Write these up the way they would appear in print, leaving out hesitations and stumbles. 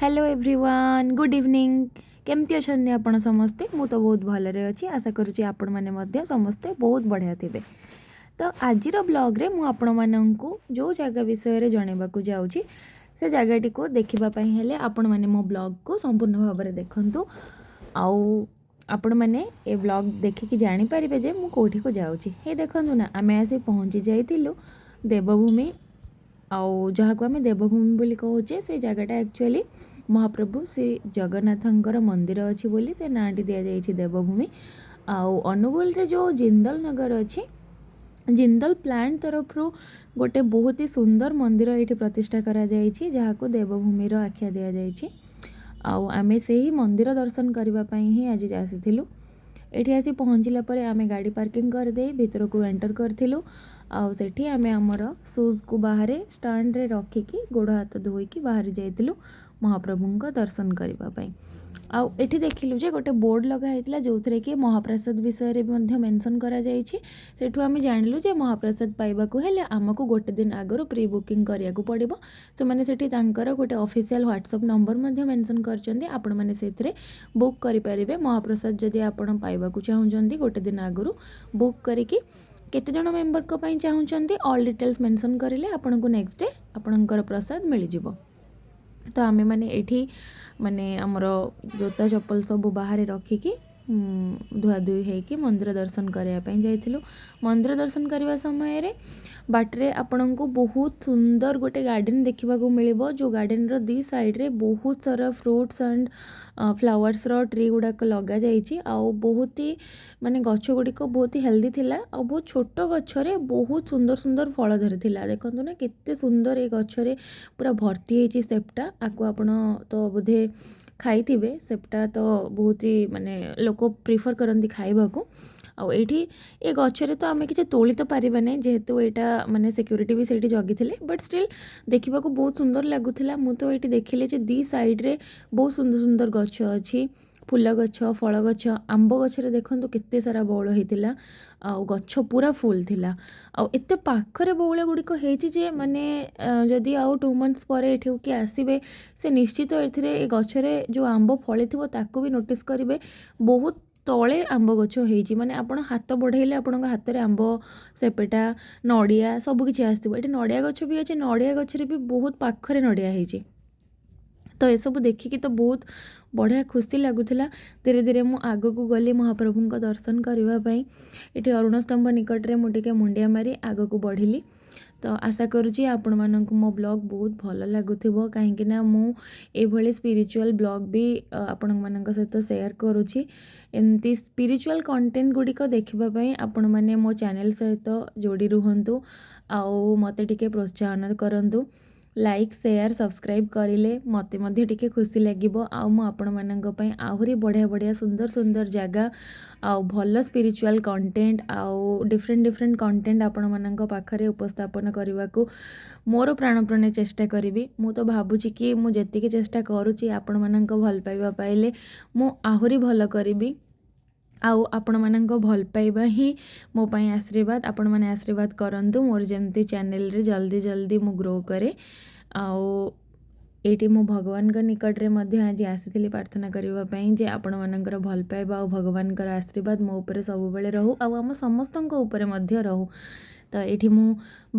Hello everyone, good evening. କେମିତି ଅଛନ୍ତି ଆପଣ ସମସ୍ତେ? ମୁଁ ତ ବହୁତ ଭଲରେ ଅଛି। ଆଶା କରୁଛି ଆପଣମାନେ ମଧ୍ୟ ସମସ୍ତେ ବହୁତ ବଢ଼ିଆ ଥିବେ। ତ ଆଜିର ବ୍ଲଗ୍ରେ ମୁଁ ଆପଣମାନଙ୍କୁ ଯେଉଁ ଜାଗା ବିଷୟରେ ଜଣାଇବାକୁ ଯାଉଛି, ସେ ଜାଗାଟିକୁ ଦେଖିବା ପାଇଁ ହେଲେ ଆପଣମାନେ ମୋ ବ୍ଲଗ୍କୁ ସମ୍ପୂର୍ଣ୍ଣ ଭାବରେ ଦେଖନ୍ତୁ ଆଉ ଆପଣମାନେ ଏ ବ୍ଲଗ୍ ଦେଖିକି ଜାଣିପାରିବେ ଯେ ମୁଁ କେଉଁଠିକୁ ଯାଉଛି। ହେ ଦେଖନ୍ତୁ ନା, ଆମେ ଆସି ପହଞ୍ଚି ଯାଇଥିଲୁ ଦେବଭୂମି। ଆଉ ଯାହାକୁ ଆମେ ଦେବଭୂମି ବୋଲି କହୁଛେ, ସେ ଜାଗାଟା ଆକ୍ଚୁଆଲି ମହାପ୍ରଭୁ ଶ୍ରୀ ଜଗନ୍ନାଥଙ୍କର ମନ୍ଦିର ଅଛି ବୋଲି ସେ ନାଁଟି ଦିଆଯାଇଛି ଦେବଭୂମି। ଆଉ ଅନୁଗୁଳରେ ଯେଉଁ ଜିନ୍ଦଲ ନଗର ଅଛି, ଜିନ୍ଦଲ ପ୍ଲାଣ୍ଟ ତରଫରୁ ଗୋଟେ ବହୁତ ହି ସୁନ୍ଦର ମନ୍ଦିର ଏଇଠି ପ୍ରତିଷ୍ଠା କରାଯାଇଛି, ଯାହାକୁ ଦେବଭୂମିର ଆଖ୍ୟା ଦିଆଯାଇଛି। ଆଉ ଆମେ ସେହି ମନ୍ଦିର ଦର୍ଶନ କରିବା ପାଇଁ ହିଁ ଆଜି ଆସିଥିଲୁ। ଏଠି ଆସି ପହଞ୍ଚିଲା ପରେ ଆମେ ଗାଡ଼ି ପାର୍କିଂ କରିଦେଇ ଭିତରକୁ ଏଣ୍ଟର କରିଥିଲୁ। ଆଉ ସେଠି ଆମେ ଆମର ସୁଜ୍କୁ ବାହାରେ ଷ୍ଟାଣ୍ଡରେ ରଖିକି ଗୋଡ଼ ହାତ ଧୋଇକି ବାହାରି ଯାଇଥିଲୁ ମହାପ୍ରଭୁଙ୍କ ଦର୍ଶନ କରିବା ପାଇଁ। ଆଉ ଏଠି ଦେଖିଲୁ ଯେ ଗୋଟେ ବୋର୍ଡ଼ ଲଗା ହେଇଥିଲା, ଯେଉଁଥିରେ କି ମହାପ୍ରସାଦ ବିଷୟରେ ବି ମଧ୍ୟ ମେନସନ୍ କରାଯାଇଛି। ସେଠୁ ଆମେ ଜାଣିଲୁ ଯେ ମହାପ୍ରସାଦ ପାଇବାକୁ ହେଲେ ଆମକୁ ଗୋଟେ ଦିନ ଆଗରୁ ପ୍ରି ବୁକିଂ କରିବାକୁ ପଡ଼ିବ। ସେମାନେ ସେଠି ତାଙ୍କର ଗୋଟେ ଅଫିସିଆଲ୍ ହ୍ୱାଟ୍ସଅପ୍ ନମ୍ବର ମଧ୍ୟ ମେନସନ୍ କରିଛନ୍ତି। ଆପଣମାନେ ସେଥିରେ ବୁକ୍ କରିପାରିବେ। ମହାପ୍ରସାଦ ଯଦି ଆପଣ ପାଇବାକୁ ଚାହୁଁଛନ୍ତି, ଗୋଟେ ଦିନ ଆଗରୁ ବୁକ୍ କରିକି କେତେଜଣ ମେମ୍ବରଙ୍କ ପାଇଁ ଚାହୁଁଛନ୍ତି, ଅଲ୍ ଡିଟେଲ୍ସ ମେନସନ୍ କରିଲେ ଆପଣଙ୍କୁ ନେକ୍ସଟ ଡେ ଆପଣଙ୍କର ପ୍ରସାଦ ମିଳିଯିବ। ତ ଆମେମାନେ ଏଇଠି ମାନେ ଆମର ଜୋତା ଚପଲ ସବୁ ବାହାରେ ରଖିକି ଧୁଆଧୁଇ ହେଇକି ମନ୍ଦିର ଦର୍ଶନ କରିବା ପାଇଁ ଯାଇଥିଲୁ। ମନ୍ଦିର ଦର୍ଶନ କରିବା ସମୟରେ ବାଟରେ ଆପଣଙ୍କୁ ବହୁତ ସୁନ୍ଦର ଗୋଟେ ଗାର୍ଡ଼େନ୍ ଦେଖିବାକୁ ମିଳିବ, ଯେଉଁ ଗାର୍ଡ଼େନ୍ର ଦୁଇ ସାଇଡ଼୍ରେ ବହୁତ ସାରା ଫ୍ରୁଟ୍ସ ଆଣ୍ଡ ଫ୍ଲାୱାର୍ସର ଟ୍ରି ଗୁଡ଼ାକ ଲଗାଯାଇଛି। ଆଉ ବହୁତ ହି ମାନେ ଗଛ ଗୁଡ଼ିକ ବହୁତ ହି ହେଲ୍ଦି ଥିଲା ଆଉ ବହୁତ ଛୋଟ ଗଛରେ ବହୁତ ସୁନ୍ଦର ସୁନ୍ଦର ଫଳ ଧରିଥିଲା। ଦେଖନ୍ତୁ ନା, କେତେ ସୁନ୍ଦର ଏ ଗଛରେ ପୁରା ଭର୍ତ୍ତି ହେଇଛି ସେପ୍ଟା। ଆକୁ ଆପଣ ତ ବୋଧେ ଖାଇଥିବେ। ସେପ୍ଟା ତ ବହୁତ ହି ମାନେ ଲୋକ ପ୍ରିଫର୍ କରନ୍ତି ଖାଇବାକୁ। ଆଉ ଏଇଠି ଏ ଗଛରେ ତ ଆମେ କିଛି ତୋଳି ତ ପାରିବା ନାହିଁ, ଯେହେତୁ ଏଇଟା ମାନେ ସିକ୍ୟୁରିଟି ବି ସେଇଠି ଜଗିଥିଲେ, ବଟ୍ ଷ୍ଟିଲ୍ ଦେଖିବାକୁ ବହୁତ ସୁନ୍ଦର ଲାଗୁଥିଲା। ମୁଁ ତ ଏଇଠି ଦେଖିଲି ଯେ ଦି ସାଇଡ଼୍ରେ ବହୁତ ସୁନ୍ଦର ସୁନ୍ଦର ଗଛ ଅଛି, ଫୁଲ ଗଛ, ଫଳ ଗଛ। ଆମ୍ବ ଗଛରେ ଦେଖନ୍ତୁ କେତେ ସାରା ବଉଳ ହେଇଥିଲା ଆଉ ଗଛ ପୁରା ଫୁଲ୍ ଥିଲା। ଆଉ ଏତେ ପାଖରେ ବଉଳ ଗୁଡ଼ିକ ହେଇଛି ଯେ ମାନେ ଯଦି ଆଉ 2 ମନ୍ଥସ୍ ପରେ ଏଠିକୁ କିଏ ଆସିବେ, ସେ ନିଶ୍ଚିତ ଏଥିରେ ଏ ଗଛରେ ଯେଉଁ ଆମ୍ବ ଫଳିଥିବ ତାକୁ ବି ନୋଟିସ୍ କରିବେ। ବହୁତ ତଳେ ଆମ୍ବ ଗଛ ହେଇଛି, ମାନେ ଆପଣ ହାତ ବଢ଼େଇଲେ ଆପଣଙ୍କ ହାତରେ ଆମ୍ବ, ସେପେଟା, ନଡ଼ିଆ ସବୁ କିଛି ଆସିଥିବ। ଏଠି ନଡ଼ିଆ ଗଛ ବି ଅଛି। ନଡ଼ିଆ ଗଛରେ ବି ବହୁତ ପାଖରେ ନଡ଼ିଆ ହେଇଛି। ତ ଏସବୁ ଦେଖିକି ତ ବହୁତ ବଢ଼ିଆ ଖୁସି ଲାଗୁଥିଲା। ଧୀରେ ଧୀରେ ମୁଁ ଆଗକୁ ଗଲି ମହାପ୍ରଭୁଙ୍କ ଦର୍ଶନ କରିବା ପାଇଁ। ଏଠି ଅରୁଣ ସ୍ତମ୍ଭ ନିକଟରେ ମୁଁ ଟିକେ ମୁଣ୍ଡିଆ ମାରି ଆଗକୁ ବଢ଼ିଲି। ତ ଆଶା କରୁଛି ଆପଣମାନଙ୍କୁ ମୋ ବ୍ଲଗ୍ ବହୁତ ଭଲ ଲାଗୁଥିବ, କାହିଁକି ନା ମୁଁ ଏଇଭଳି ସ୍ପିରିଚୁଆଲ୍ ବ୍ଲଗ୍ ବି ଆପଣମାନଙ୍କ ସହିତ ସେୟାର କରୁଛି। ଏମିତି ସ୍ପିରିଚୁଆଲ୍ କଣ୍ଟେଣ୍ଟ ଗୁଡ଼ିକ ଦେଖିବା ପାଇଁ ଆପଣମାନେ ମୋ ଚ୍ୟାନେଲ୍ ସହିତ ଯୋଡ଼ି ରୁହନ୍ତୁ ଆଉ ମୋତେ ଟିକେ ପ୍ରୋତ୍ସାହନ କରନ୍ତୁ। ଲାଇକ୍, ସେୟାର, ସବସ୍କ୍ରାଇବ୍ କରିଲେ ମୋତେ ମଧ୍ୟ ଟିକେ ଖୁସି ଲାଗିବ ଆଉ ମୁଁ ଆପଣମାନଙ୍କ ପାଇଁ ଆହୁରି ବଢ଼ିଆ ବଢ଼ିଆ, ସୁନ୍ଦର ସୁନ୍ଦର ଜାଗା ଆଉ ଭଲ ସ୍ପିରିଚୁଆଲ୍ କଣ୍ଟେଣ୍ଟ ଆଉ ଡିଫରେଣ୍ଟ ଡିଫରେଣ୍ଟ କଣ୍ଟେଣ୍ଟ ଆପଣମାନଙ୍କ ପାଖରେ ଉପସ୍ଥାପନ କରିବାକୁ ମୋର ପ୍ରାଣପଣେ ଚେଷ୍ଟା କରିବି। ମୁଁ ତ ଭାବୁଛି କି ମୁଁ ଯେତିକି ଚେଷ୍ଟା କରୁଛି, ଆପଣମାନଙ୍କ ଭଲ ପାଇବା ପାଇଲେ ମୁଁ ଆହୁରି ଭଲ କରିବି। ଆଉ ଆପଣମାନଙ୍କ ଭଲ ପାଇବା ହିଁ ମୋ ପାଇଁ ଆଶୀର୍ବାଦ। ଆପଣମାନେ ଆଶୀର୍ବାଦ କରନ୍ତୁ ମୋର ଯେମିତି ଚ୍ୟାନେଲରେ ଜଲ୍ଦି ଜଲ୍ଦି ମୁଁ ଗ୍ରୋ କରେ। ଆଉ ଏଇଠି ମୁଁ ଭଗବାନଙ୍କ ନିକଟରେ ମଧ୍ୟ ଆଜି ଆସିଥିଲି ପ୍ରାର୍ଥନା କରିବା ପାଇଁ ଯେ ଆପଣମାନଙ୍କର ଭଲ ପାଇବା ଆଉ ଭଗବାନଙ୍କର ଆଶୀର୍ବାଦ ମୋ ଉପରେ ସବୁବେଳେ ରହୁ ଆଉ ଆମ ସମସ୍ତଙ୍କ ଉପରେ ମଧ୍ୟ ରହୁ। ତ ଏଇଠି ମୁଁ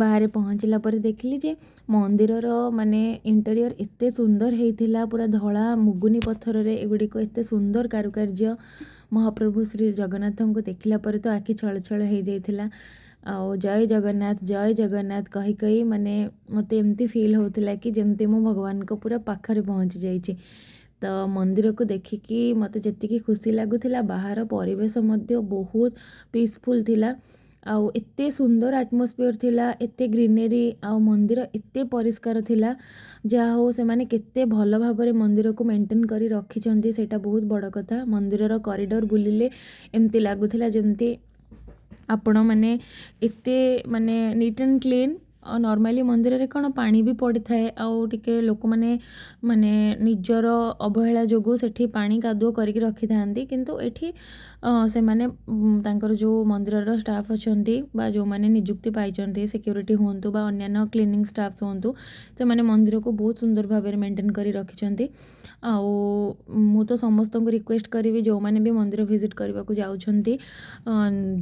ବାହାରେ ପହଞ୍ଚିଲା ପରେ ଦେଖିଲି ଯେ ମନ୍ଦିରର ମାନେ ଇଣ୍ଟେରିୟର ଏତେ ସୁନ୍ଦର ହେଇଥିଲା। ପୁରା ଧଳା ମୁଗୁନି ପଥରରେ ଏଗୁଡ଼ିକ ଏତେ ସୁନ୍ଦର କାରୁକାର୍ଯ୍ୟ। ମହାପ୍ରଭୁ ଶ୍ରୀ ଜଗନ୍ନାଥଙ୍କୁ ଦେଖିଲା ପରେ ତ ଆଖି ଛଳ ଛଳ ହେଇଯାଇଥିଲା। ଆଉ ଜୟ ଜଗନ୍ନାଥ, ଜୟ ଜଗନ୍ନାଥ କହି କହି ମାନେ ମୋତେ ଏମିତି ଫିଲ୍ ହେଉଥିଲା କି ଯେମିତି ମୁଁ ଭଗବାନଙ୍କ ପୁରା ପାଖରେ ପହଞ୍ଚି ଯାଇଛି। ତ ମନ୍ଦିରକୁ ଦେଖିକି ମୋତେ ଯେତିକି ଖୁସି ଲାଗୁଥିଲା, ବାହାର ପରିବେଶ ମଧ୍ୟ ବହୁତ ପିସଫୁଲ୍ ଥିଲା ଆଉ ଏତେ ସୁନ୍ଦର ଆଟମୋସ୍ଫିୟର ଥିଲା, ଏତେ ଗ୍ରିନେରୀ ଆଉ ମନ୍ଦିର ଏତେ ପରିଷ୍କାର ଥିଲା। ଯାହା ହଉ, ସେମାନେ କେତେ ଭଲ ଭାବରେ ମନ୍ଦିରକୁ ମେଣ୍ଟେନ୍ କରି ରଖିଛନ୍ତି, ସେଇଟା ବହୁତ ବଡ଼ କଥା। ମନ୍ଦିରର କରିଡ଼ର ବୁଲିଲେ ଏମିତି ଲାଗୁଥିଲା ଯେମିତି ଆପଣମାନେ ଏତେ ମାନେ ନିଟ୍ ଆଣ୍ଡ କ୍ଲିନ୍। ନର୍ମାଲି ମନ୍ଦିରରେ କ'ଣ ପାଣି ବି ପଡ଼ିଥାଏ ଆଉ ଟିକେ ଲୋକମାନେ ମାନେ ନିଜର ଅବହେଳା ଯୋଗୁଁ ସେଠି ପାଣି କାଦୁଅ କରିକି ରଖିଥାନ୍ତି। କିନ୍ତୁ ଏଠି ସେମାନେ ତାଙ୍କର ଯେଉଁ ମନ୍ଦିରର ଷ୍ଟାଫ୍ ଅଛନ୍ତି ବା ଯେଉଁମାନେ ନିଯୁକ୍ତି ପାଇଛନ୍ତି, ସିକ୍ୟୁରିଟି ହୁଅନ୍ତୁ ବା ଅନ୍ୟାନ୍ୟ କ୍ଲିନିଂ ଷ୍ଟାଫ୍ ହୁଅନ୍ତୁ, ସେମାନେ ମନ୍ଦିରକୁ ବହୁତ ସୁନ୍ଦର ଭାବରେ ମେଣ୍ଟେନ୍ କରି ରଖିଛନ୍ତି। ଆଉ ମୁଁ ତ ସମସ୍ତଙ୍କୁ ରିକ୍ୱେଷ୍ଟ କରିବି, ଯେଉଁମାନେ ବି ମନ୍ଦିର ଭିଜିଟ୍ କରିବାକୁ ଯାଉଛନ୍ତି,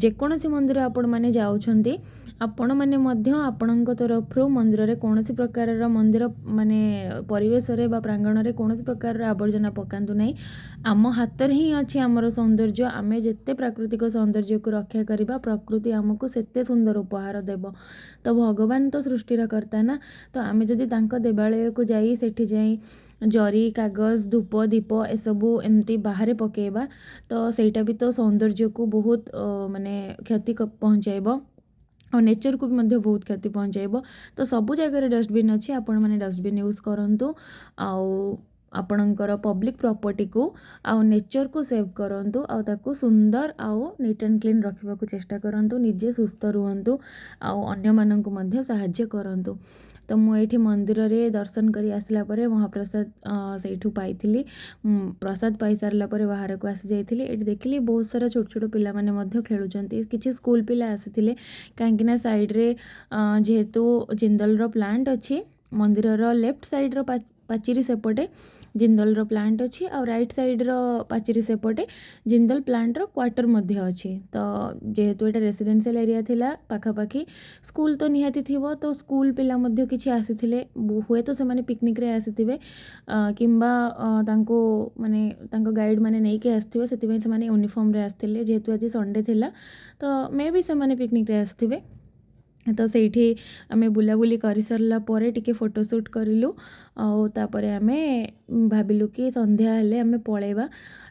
ଯେକୌଣସି ମନ୍ଦିର ଆପଣମାନେ ଯାଉଛନ୍ତି, ଆପଣମାନେ ମଧ୍ୟ ଆପଣଙ୍କ ତରଫରୁ ମନ୍ଦିରରେ କୌଣସି ପ୍ରକାରର, ମନ୍ଦିର ମାନେ ପରିବେଶରେ ବା ପ୍ରାଙ୍ଗଣରେ କୌଣସି ପ୍ରକାରର ଆବର୍ଜନା ପକାନ୍ତୁ ନାହିଁ। ଆମ ହାତରେ ହିଁ ଅଛି ଆମର ସୌନ୍ଦର୍ଯ୍ୟ। ଆମେ ଯେତେ ପ୍ରାକୃତିକ ସୌନ୍ଦର୍ଯ୍ୟକୁ ରକ୍ଷା କରିବା, ପ୍ରକୃତି ଆମକୁ ସେତେ ସୁନ୍ଦର ଉପହାର ଦେବ। ତ ଭଗବାନ ତ ସୃଷ୍ଟିର କର୍ତ୍ତା ନା। ତ ଆମେ ଯଦି ତାଙ୍କ ଦେବାଳୟକୁ ଯାଇ ସେଠି ଯାଇ ଜରି, କାଗଜ, ଧୂପ, ଦୀପ ଏସବୁ ଏମିତି ବାହାରେ ପକାଇବା, ତ ସେଇଟା ବି ତ ସୌନ୍ଦର୍ଯ୍ୟକୁ ବହୁତ ମାନେ କ୍ଷତି ପହଞ୍ଚାଇବ ଆଉ ନେଚର୍କୁ ବି ମଧ୍ୟ ବହୁତ କ୍ଷତି ପହଞ୍ଚାଇବ। ତ ସବୁ ଜାଗାରେ ଡଷ୍ଟବିନ୍ ଅଛି, ଆପଣମାନେ ଡଷ୍ଟବିନ୍ ୟୁଜ୍ କରନ୍ତୁ ଆଉ ଆପଣଙ୍କର ପବ୍ଲିକ୍ ପ୍ରପର୍ଟିକୁ ଆଉ ନେଚର୍କୁ ସେଭ୍ କରନ୍ତୁ ଆଉ ତାକୁ ସୁନ୍ଦର ଆଉ ନିଟ୍ ଆଣ୍ଡ କ୍ଲିନ୍ ରଖିବାକୁ ଚେଷ୍ଟା କରନ୍ତୁ। ନିଜେ ସୁସ୍ଥ ରୁହନ୍ତୁ ଆଉ ଅନ୍ୟମାନଙ୍କୁ ମଧ୍ୟ ସାହାଯ୍ୟ କରନ୍ତୁ। ତ ମୁଁ ଏଇଠି ମନ୍ଦିରରେ ଦର୍ଶନ କରି ଆସିଲା ପରେ ମହାପ୍ରସାଦ ସେଇଠୁ ପାଇଥିଲି। ପ୍ରସାଦ ପାଇସାରିଲା ପରେ ବାହାରକୁ ଆସିଯାଇଥିଲି। ଏଠି ଦେଖିଲି ବହୁତ ସାରା ଛୋଟ ଛୋଟ ପିଲାମାନେ ମଧ୍ୟ ଖେଳୁଛନ୍ତି। କିଛି ସ୍କୁଲ ପିଲା ଆସିଥିଲେ, କାହିଁକିନା ସାଇଡ଼୍ରେ ଯେହେତୁ ଜିନ୍ଦଲର ପ୍ଲାଣ୍ଟ ଅଛି। ମନ୍ଦିରର ଲେଫ୍ଟ ସାଇଡ଼୍ର ପାଚେରୀ ସେପଟେ ଜିନ୍ଦଲର ପ୍ଲାଣ୍ଟ ଅଛି ଆଉ ରାଇଟ୍ ସାଇଡ଼୍ର ପାଚେରୀ ସେପଟେ ଜିନ୍ଦଲ ପ୍ଲାଣ୍ଟର କ୍ୱାର୍ଟର ମଧ୍ୟ ଅଛି। ତ ଯେହେତୁ ଏଇଟା ରେସିଡେନ୍ସିଆଲ ଏରିଆ ଥିଲା, ପାଖାପାଖି ସ୍କୁଲ ତ ନିହାତି ଥିବ। ତ ସ୍କୁଲ ପିଲା ମଧ୍ୟ କିଛି ଆସିଥିଲେ। ହୁଏତ ସେମାନେ ପିକନିକ୍ରେ ଆସିଥିବେ କିମ୍ବା ତାଙ୍କୁ ମାନେ ତାଙ୍କ ଗାଇଡ଼ ମାନେ ନେଇକି ଆସିଥିବେ, ସେଥିପାଇଁ ସେମାନେ ୟୁନିଫର୍ମରେ ଆସିଥିଲେ। ଯେହେତୁ ଆଜି ସଣ୍ଡେ ଥିଲା, ତ ମେ ବି ସେମାନେ ପିକନିକ୍ରେ ଆସିଥିବେ। ତ ସେଇଠି ଆମେ ବୁଲାବୁଲି କରିସାରିଲା ପରେ ଟିକେ ଫଟୋ ସୁଟ୍ କରିଲୁ ଆଉ ତାପରେ ଆମେ ଭାବିଲୁ କି ସନ୍ଧ୍ୟା ହେଲେ ଆମେ ପଳେଇବା।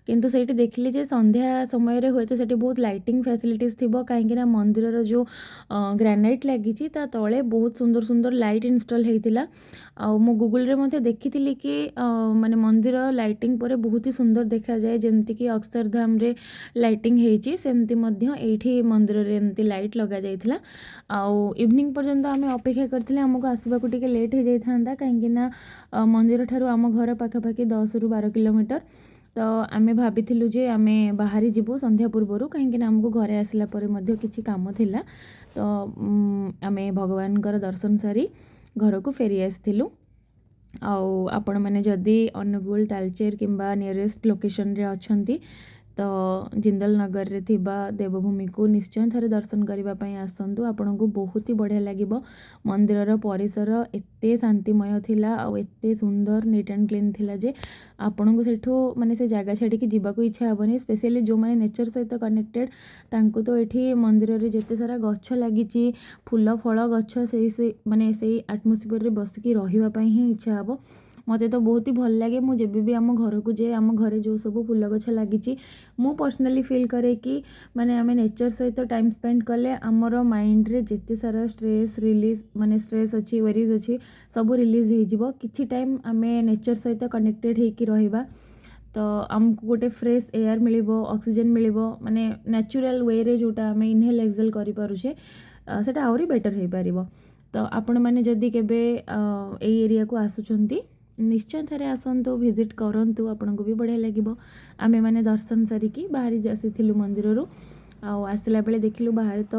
କିନ୍ତୁ ସେଇଠି ଦେଖିଲି ଯେ ସନ୍ଧ୍ୟା ସମୟରେ ହୁଏତ ସେଠି ବହୁତ ଲାଇଟିଂ ଫ୍ୟାସିଲିଟିଜ୍ ଥିବ, କାହିଁକିନା ମନ୍ଦିରର ଯେଉଁ ଗ୍ରାନାଇଟ୍ ଲାଗିଛି, ତା ତଳେ ବହୁତ ସୁନ୍ଦର ସୁନ୍ଦର ଲାଇଟ୍ ଇନଷ୍ଟଲ୍ ହେଇଥିଲା। ଆଉ ମୁଁ ଗୁଗୁଲରେ ମଧ୍ୟ ଦେଖିଥିଲି କି ମାନେ ମନ୍ଦିର ଲାଇଟିଂ ପରେ ବହୁତ ହି ସୁନ୍ଦର ଦେଖାଯାଏ। ଯେମିତିକି ଅକ୍ଷରଧାମରେ ଲାଇଟିଂ ହେଇଛି, ସେମିତି ମଧ୍ୟ ଏଇଠି ମନ୍ଦିରରେ ଏମିତି ଲାଇଟ୍ ଲଗାଯାଇଥିଲା। ଆଉ ଇଭିନିଂ ପର୍ଯ୍ୟନ୍ତ ଆମେ ଅପେକ୍ଷା କରିଥିଲେ, ଆମକୁ ଆସିବାକୁ ଟିକେ ଲେଟ୍ ହେଇଯାଇଥାନ୍ତା, କାହିଁକିନା ମନ୍ଦିର ଠାରୁ ଆମ ଘର ପାଖାପାଖି 10ରୁ 12 କିଲୋମିଟର। ତ ଆମେ ଭାବିଥିଲୁ ଯେ ଆମେ ବାହାରି ଯିବୁ ସନ୍ଧ୍ୟା ପୂର୍ବରୁ, କାହିଁକିନା ଆମକୁ ଘରେ ଆସିଲା ପରେ ମଧ୍ୟ କିଛି କାମ ଥିଲା। ତ ଆମେ ଭଗବାନଙ୍କର ଦର୍ଶନ ସାରି ଘରକୁ ଫେରି ଆସିଥିଲୁ। ଆଉ ଆପଣମାନେ ଯଦି ଅନୁଗୁଳ, ତାଲଚେର କିମ୍ବା ନିୟରେଷ୍ଟ ଲୋକେସନରେ ଅଛନ୍ତି, ତ ଜିନ୍ଦଲ ନଗରରେ ଥିବା ଦେବଭୂମିକୁ ନିଶ୍ଚୟ ଥରେ ଦର୍ଶନ କରିବା ପାଇଁ ଆସନ୍ତୁ। ଆପଣଙ୍କୁ ବହୁତ ହି ବଢ଼ିଆ ଲାଗିବ। ମନ୍ଦିରର ପରିସର ଏତେ ଶାନ୍ତିମୟ ଥିଲା ଆଉ ଏତେ ସୁନ୍ଦର, ନିଟ୍ ଆଣ୍ଡ କ୍ଲିନ୍ ଥିଲା ଯେ ଆପଣଙ୍କୁ ସେଠୁ ମାନେ ସେ ଜାଗା ଛାଡ଼ିକି ଯିବାକୁ ଇଚ୍ଛା ହେବନି। ସ୍ପେସିଆଲି ଯେଉଁମାନେ ନେଚର୍ ସହିତ କନେକ୍ଟେଡ଼, ତାଙ୍କୁ ତ ଏଠି ମନ୍ଦିରରେ ଯେତେ ସାରା ଗଛ ଲାଗିଛି, ଫୁଲ ଫଳ ଗଛ, ସେଇ ମାନେ ସେଇ ଆଟମୋସ୍ଫିୟରରେ ବସିକି ରହିବା ପାଇଁ ହିଁ ଇଚ୍ଛା ହେବ। ମୋତେ ତ ବହୁତ ହି ଭଲ ଲାଗେ। ମୁଁ ଯେବେ ବି ଆମ ଘରକୁ ଯାଏ, ଆମ ଘରେ ଯେଉଁ ସବୁ ଫୁଲ ଗଛ ଲାଗିଛି, ମୁଁ ପର୍ସନାଲି ଫିଲ୍ କରେ କି ମାନେ ଆମେ ନେଚର୍ ସହିତ ଟାଇମ୍ ସ୍ପେଣ୍ଡ କଲେ ଆମର ମାଇଣ୍ଡରେ ଯେତେ ସାରା ଷ୍ଟ୍ରେସ୍ ରିଲିଜ୍, ମାନେ ଷ୍ଟ୍ରେସ୍ ଅଛି, ୱରିଜ୍ ଅଛି, ସବୁ ରିଲିଜ୍ ହେଇଯିବ। କିଛି ଟାଇମ୍ ଆମେ ନେଚର୍ ସହିତ କନେକ୍ଟେଡ଼ ହେଇକି ରହିବା, ତ ଆମକୁ ଗୋଟେ ଫ୍ରେଶ୍ ଏୟାର ମିଳିବ, ଅକ୍ସିଜେନ୍ ମିଳିବ, ମାନେ ନ୍ୟାଚୁରାଲ୍ ୱେରେ ଯେଉଁଟା ଆମେ ଇନହେଲ୍ ଏକ୍ସହେଲ୍ କରିପାରୁଛେ, ସେଇଟା ଆହୁରି ବେଟର୍ ହେଇପାରିବ। ତ ଆପଣମାନେ ଯଦି କେବେ ଏଇ ଏରିଆକୁ ଆସୁଛନ୍ତି, ନିଶ୍ଚୟ ଥରେ ଆସନ୍ତୁ, ଭିଜିଟ୍ କରନ୍ତୁ, ଆପଣଙ୍କୁ ବି ବଢ଼ିଆ ଲାଗିବ। ଆମେମାନେ ଦର୍ଶନ ସାରିକି ବାହାରି ଆସିଥିଲୁ ମନ୍ଦିରରୁ। ଆଉ ଆସିଲା ବେଳେ ଦେଖିଲୁ ବାହାରେ ତ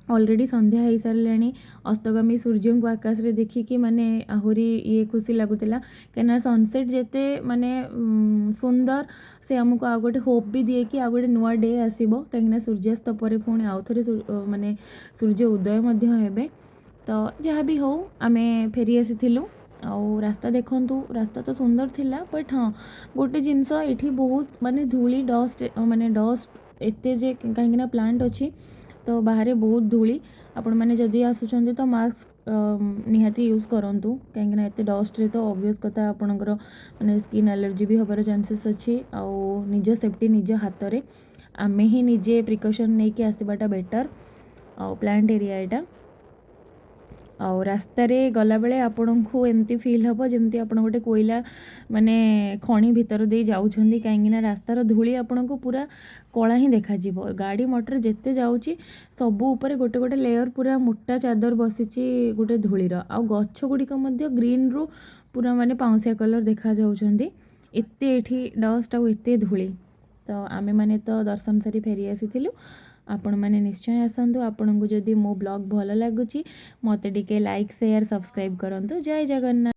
ଅଲରେଡ଼ି ସନ୍ଧ୍ୟା ହେଇସାରିଲାଣି। ଅସ୍ତଗାମୀ ସୂର୍ଯ୍ୟଙ୍କୁ ଆକାଶରେ ଦେଖିକି ମାନେ ଆହୁରି ଇଏ ଖୁସି ଲାଗୁଥିଲା, କାହିଁକିନା ସନସେଟ୍ ଯେତେ ମାନେ ସୁନ୍ଦର, ସେ ଆମକୁ ଆଉ ଗୋଟେ ହୋପ୍ ବି ଦିଏ କି ଆଉ ଗୋଟେ ନୂଆ ଡେ ଆସିବ, କାହିଁକିନା ସୂର୍ଯ୍ୟାସ୍ତ ପରେ ପୁଣି ଆଉ ଥରେ ମାନେ ସୂର୍ଯ୍ୟ ଉଦୟ ମଧ୍ୟ ହେବେ। ତ ଯାହା ବି ହଉ, ଆମେ ଫେରି ଆସିଥିଲୁ। ଆଉ ରାସ୍ତା ଦେଖନ୍ତୁ, ରାସ୍ତା ତ ସୁନ୍ଦର ଥିଲା, ବଟ୍ ହଁ, ଗୋଟେ ଜିନିଷ ଏଠି ବହୁତ ମାନେ ଧୂଳି, ଡଷ୍ଟ, ମାନେ ଡଷ୍ଟ ଏତେ ଯେ, କାହିଁକିନା ପ୍ଲାଣ୍ଟ ଅଛି ତ ବାହାରେ ବହୁତ ଧୂଳି। ଆପଣମାନେ ଯଦି ଆସୁଛନ୍ତି ତ ମାସ୍କ ନିହାତି ୟୁଜ୍ କରନ୍ତୁ, କାହିଁକିନା ଏତେ ଡଷ୍ଟରେ ତ ଅବଭିୟସ୍ କଥା ଆପଣଙ୍କର ମାନେ ସ୍କିନ୍ ଆଲର୍ଜି ବି ହେବାର ଚାନ୍ସେସ୍ ଅଛି। ଆଉ ନିଜ ସେଫ୍ଟି ନିଜ ହାତରେ, ଆମେ ହିଁ ନିଜେ ପ୍ରିକସନ୍ ନେଇକି ଆସିବାଟା ବେଟର୍। ଆଉ ପ୍ଲାଣ୍ଟ ଏରିଆ ଏଇଟା। ଆଉ ରାସ୍ତାରେ ଗଲାବେଳେ ଆପଣଙ୍କୁ ଏମିତି ଫିଲ୍ ହେବ ଯେମିତି ଆପଣ ଗୋଟେ କୋଇଲା ମାନେ ଖଣି ଭିତର ଦେଇ ଯାଉଛନ୍ତି, କାହିଁକିନା ରାସ୍ତାର ଧୂଳି ଆପଣଙ୍କୁ ପୁରା କଳା ହିଁ ଦେଖାଯିବ। ଗାଡ଼ି ମଟର ଯେତେ ଯାଉଛି, ସବୁ ଉପରେ ଗୋଟେ ଗୋଟେ ଲେୟର୍ ପୁରା ମୋଟା ଚାଦର ବସିଛି ଗୋଟେ ଧୂଳିର। ଆଉ ଗଛ ଗୁଡ଼ିକ ମଧ୍ୟ ଗ୍ରୀନ୍ରୁ ପୁରା ମାନେ ପାଉଁଶିଆ କଲର୍ ଦେଖାଯାଉଛନ୍ତି, ଏତେ ଏଠି ଡଷ୍ଟ ଆଉ ଏତେ ଧୂଳି। ତ ଆମେମାନେ ତ ଦର୍ଶନ ସାରି ଫେରି ଆସିଥିଲୁ। ଆପଣମାନେ ନିଶ୍ଚୟ ଆସନ୍ତୁ। ଆପଣଙ୍କୁ ଯଦି ମୋ ବ୍ଲଗ୍ ଭଲ ଲାଗୁଛି, ମୋତେ ଟିକେ ଲାଇକ୍, ସେୟାର, ସବସ୍କ୍ରାଇବ୍ କରନ୍ତୁ। ଜୟ ଜଗନ୍ନାଥ।